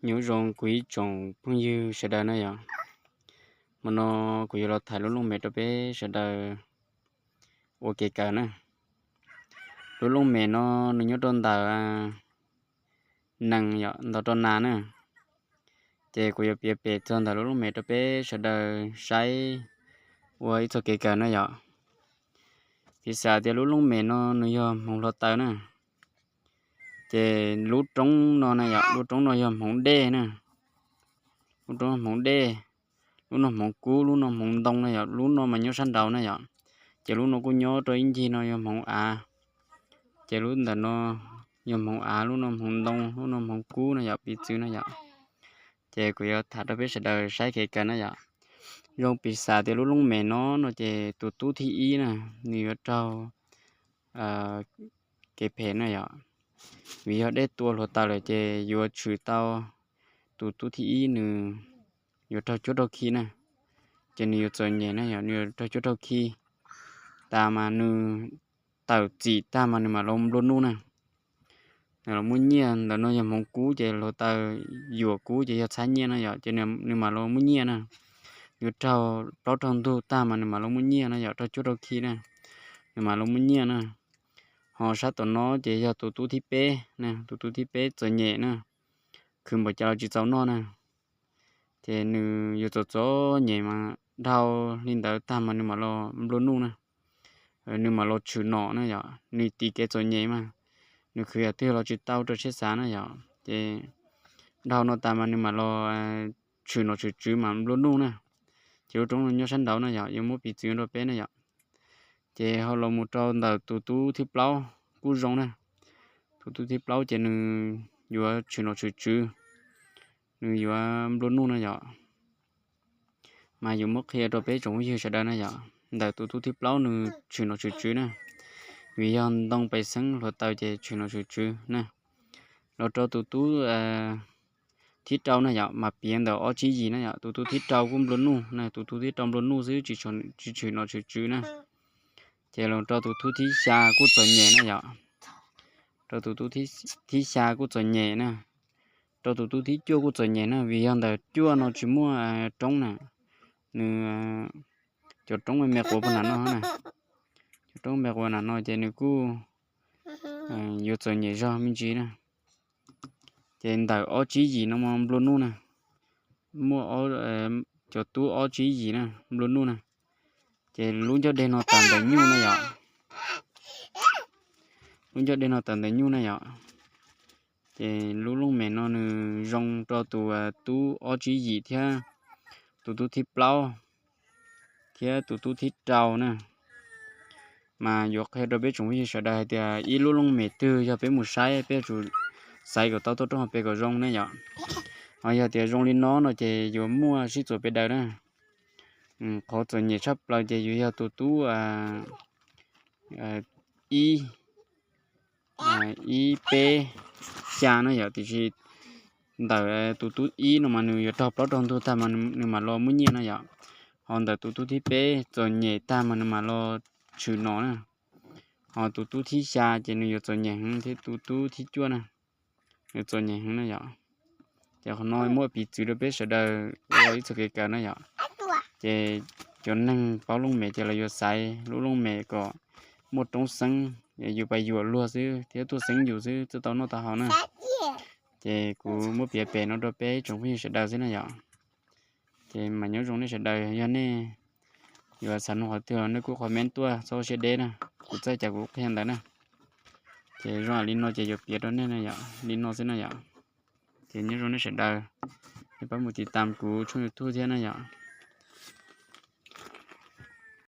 Nyob zoo kuv ib tsoom phooj ywg sawv daws na yom. Hmo no kuv yuav los tham lub looj mem rau peb sawv daws ua kev kawm na. Lub looj mem no nws nyob rau ntawm nees yom, ntawm rau nas na. Ces kuv yuav piav pem txog ntawm lub looj mem rau peb sawv daws saib ua ib txoj kev kawm na yom. Piv xam tias lub looj mem no nws yog hmoov hluav taws na. Ces lub roob no na yom, lub roob no yog hmoov dej na. Lub roob hmoov dej, lub no hmoov kub, lub no hmoov ntoo na yom, lub no mas nyob sab nraud na yom. Ces lub no kuj nyob rau ib ncig no yog hmoov av. Ces lub ntawm no yog hmoov av, lub no hmoov ntoo, lub no hmoov kub na yom, piv txwv na yom. Ces kuv yuav tham rau peb sawv daws saib kev kawm na yom. Zoo piv xam tias lub looj mem no no ces tus tub thib ib na, nws yuav raug kev phem na yom. Vim yog dej tua hluav taws lawm ces yuav tshwm tau tus tub thib ib nws yuav raug cuab raug khi na. Ces nws yuav txom nyem na yom, nws yuav raug cuab raug khi. Tas mas nws tawm txim tag mas nws mam los nplua nuj na. Los muaj nyiaj, ntawm no yog hmoov kub ces hluav taws yuam kub ces yog txhab nyiaj na yom, ces nws mam los muaj nyiaj na. Yuav raug plaub raug ntug tag mas nws mam los muaj nyiaj na yom, raug cuab raug khi na, nws mam los muaj nyiaj na. Ho sab tom no ces yog tus tub thib peb na, tus tub thib peb txom nyem na, khwv npaum cas los tsis txaus noj na. Ces nws yuav txom txom nyem mas dhau li ntawd tag mas nws mam los nplua nuj na. Nws mam los tshwm nom na yom, nws tiv kev txom nyem mas, nws khwv yam twg los tsis tau rau siab xav na yom. Ces dhau no tas mas nws mam los tshwm nom tshwm tswv mas nplua nuj na. Ces lub roob no nyob sab nraud na yom, yuav muab piv txwv rau peb na yom. Ces ho los mus rau ntawm tus tub thib plaub kuj zoo na. Tus tub thib plaub ces nws yuav tshwm nom tshwm tswv, nws yuav nplua nuj na yom. Mas yuav muab qhia rau peb tsoom phooj ywg sawv daws na yom, ntawm tus tub thib plaub nws tshwm nom tshwm tswv na, vim yog ntoo pes xeeb hluav taws ces tshwm nom tshwm tswv na. Los rau tus tub thib rau na yom, mas piav ntawm ob tsib yim na yom, tus tub thib rau kuj nplua nuj na, tus tub thib rau nplua nuj xwb, tsis tshwm nom tshwm tswv na. Ces los rau tus tub thib xya kuj txom nyem na yom, rau tus tub thib xya kuj txom nyem na. Rau tus tub thib cuaj kuj txom nyem na, vim yog ntawm cuaj no tsis muaj roob na, nws cov roob me quav puag nram no na, cov roob me quav nram no ces nws kuj yuav txom nyem zog me ntsis na. Ces ntawm ob tsib yim no mas nplua nuj na, muaj cov tub ob tsib yim na nplua nuj na. Ces lub ncauj dej no tawm ntawm nyuj na yom, lub ncauj dej no tawm ntawm nyuj na yom. Ces lub looj mem no nws zoo rau tus tub ob tsib yim thiab tus tub thib plaub thiab tus tub thib rau na. Mas yuav qhia rau peb tsoom phooj ywg sawv daws hais tias ib lub looj mem twg yog peb mus saib peb yuav tsum xaiv kom tau tuaj rau hauv pes kom zoo ne yom. Ho yog tias zoo li no no ces yuav muaj sib txuas pes daws na. Qhov txom nyem tshaj plaws ces yuav yog tus tub ib, ib peb xya na yom, tiam sis ntawm tus tub ib no mas nws yuav raug plaub raug ntug tag mas nws mam los muaj nyiaj na yom. Ho ntawm tus tub thib peb txom nyem tag mas nws mam los tshwm nom na. Ho tus tub thib xya ces nws yuav txom nyem heev thiab tus tub thib cuaj na, nws txom nyem heev na yom. Ces qhov no muab piv txwv rau peb sawv daws ua ib txoj kev kawm na yom. Ces cov neeg paub looj mem ces los yuav xaiv lub looj mem kom muaj roob xeeb, yus pais yuam luag xwb thiab tuaj xeeb yus xwb thiaj tau noj tau haus na. Ces kuv muab piav pem no rau peb tsoom phooj ywg sawv daws xwb na yom. Ces mas nyob zoo nej sawv daws, yog nej yuav xav nug qhov twg los nej kuj comment tuaj txhob ua siab deb na, kuv txawj cas kuv qhia ntawd na. Ces zoo li no ces yuav piav rau nej na yom, li no xwb na yom. Ces nyob zoo nej sawv daws, nej pab mus tiv tam kuv tshooj YouTube thiab na yom.